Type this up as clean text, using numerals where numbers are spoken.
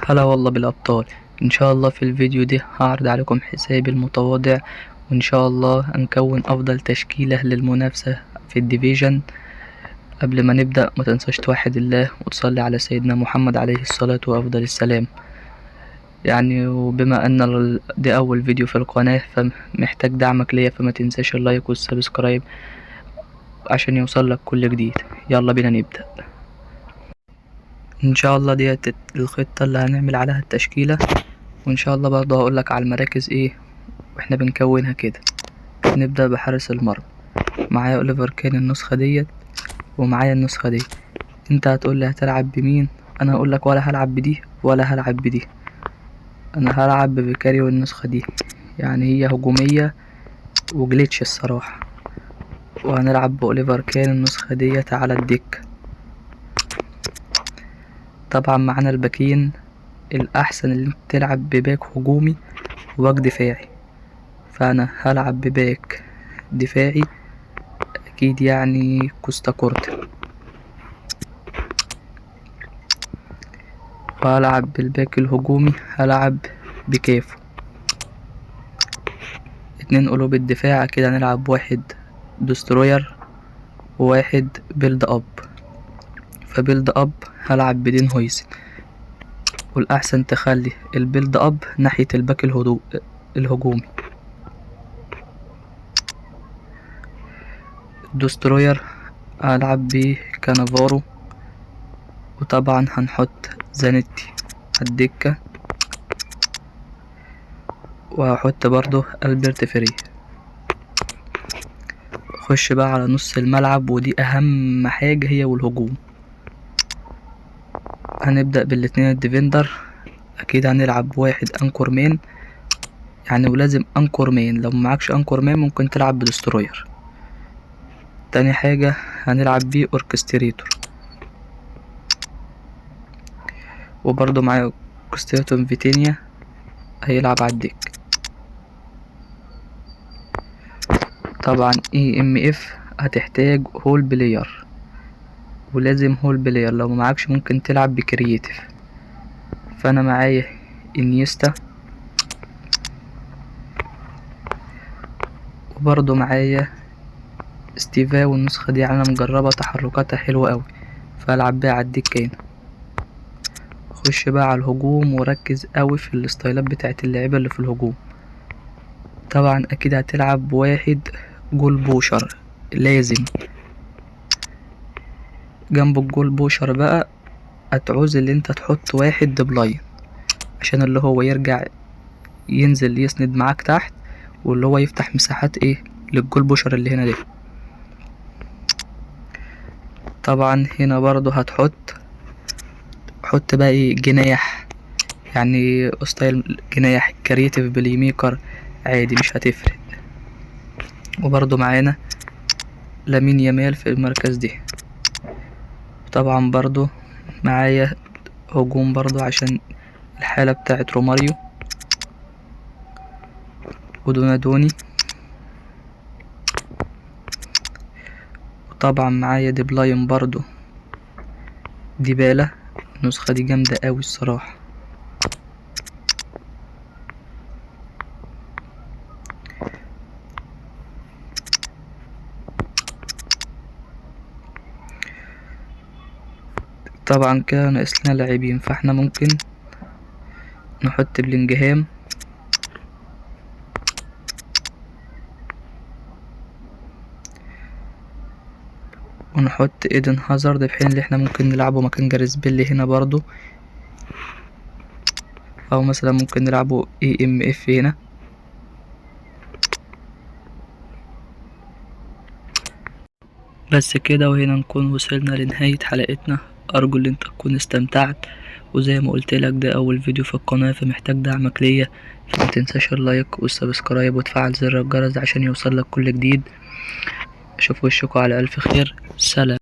هلا والله بالأبطال. إن شاء الله في الفيديو ده هعرض عليكم حسابي المتواضع، وإن شاء الله هنكون أفضل تشكيلة للمنافسة في ال division. قبل ما نبدأ ما تنساش توحد الله وتصلي على سيدنا محمد عليه الصلاة وأفضل السلام. وبما أن دي أول فيديو في القناة فمحتاج دعمك ليا، فما تنساش ال like وال subscribe عشان يوصل لك كل جديد. يلا بينا نبدأ. ان شاء الله ديت الخطة اللي هنعمل عليها التشكيلة، وان شاء الله برضه هقولك على المراكز ايه واحنا بنكونها كده. نبدأ بحارس المرمى. معايا اوليفر كان النسخة ديت ومعايا النسخة دي. انت هتقولي هتلعب بمين؟ انا هقولك ولا هلعب بدي ولا هلعب بدي، انا هلعب بفيكاريو النسخة دي، هي هجومية و glitch الصراحة. وهنلعب بأوليفر كان النسخة ديت على الدكة. طبعا معانا الباكين، الأحسن اللي انت تلعب ب back هجومي و back دفاعي، فأنا هلعب ب back دفاعي أكيد كوستا كورتا، وهلعب بال back الهجومي هلعب بكافو. 2 قلوب الدفاع كده، هنلعب واحد destroyer وواحد build up. ف build up هلعب بدين هويسن، والأحسن تخلي ال build up ناحية ال back الهجومي. destroyer هلعب بكانافارو، وطبعا هنحط زانيتي على الدكة، وهحط برضو ألبرت فري. خش بقى على نص الملعب، ودي أهم حاجة هي والهجوم. هنبدأ بالاتنين ال defender، أكيد هنلعب واحد anchor man، ولازم anchor man، لو معكش anchor man ممكن تلعب ب destroyer. تاني حاجة هنلعب بيه orchestrator، وبرضو معايا orchestrator فيتينيا هيلعب على الدك. طبعا AMF هتحتاج hole player، ولازم hole player، لو معكش ممكن تلعب ب creative. فانا معايا انيستا، وبرضو معايا ستيفا، والنسخة دي انا مجربة تحركاتها حلوة قوي، فالعب بيها على الدكة هنا. خش بقى على الهجوم وركز قوي في الستايلات بتاعت اللعيبة اللي في الهجوم. طبعا اكيد هتلعب بواحد goal poacher، لازم جنب ال goal poacher بقى هتعوز اللي انت تحط واحد deep lying، عشان اللي هو يرجع ينزل يسند معاك تحت، واللي هو يفتح مساحات ايه لل goal poacher اللي هنا ده. طبعا هنا برضو هتحط حط بقى ايه جناح، style جناح creative playmaker عادي مش هتفرق. وبرضو معانا لامين يامال في المركز دي. طبعا برضو معايا هجوم برضو عشان الحالة بتاعت روماريو ودونادوني، وطبعا معايا deep lying برضو ديبالا. النسخة دي جامدة قوي الصراحة. طبعا كده ناقص لنا لاعبين، فاحنا ممكن نحط بلينجهام ونحط ايدن هازارد، بحيث ان احنا ممكن نلعبه مكان جاريث بيل هنا برضو، او مثلا ممكن نلعبه AMF هنا. بس كده، وهنا نكون وصلنا لنهاية حلقتنا. ارجو ان انت تكون استمتعت، وزي ما قلت لك ده اول فيديو في القناة، فمحتاج دعمك ليا، فما تنساش ال like وال subscribe وتفعل زر الجرس عشان يوصل لك كل جديد. اشوف وشكم على الف خير. سلام.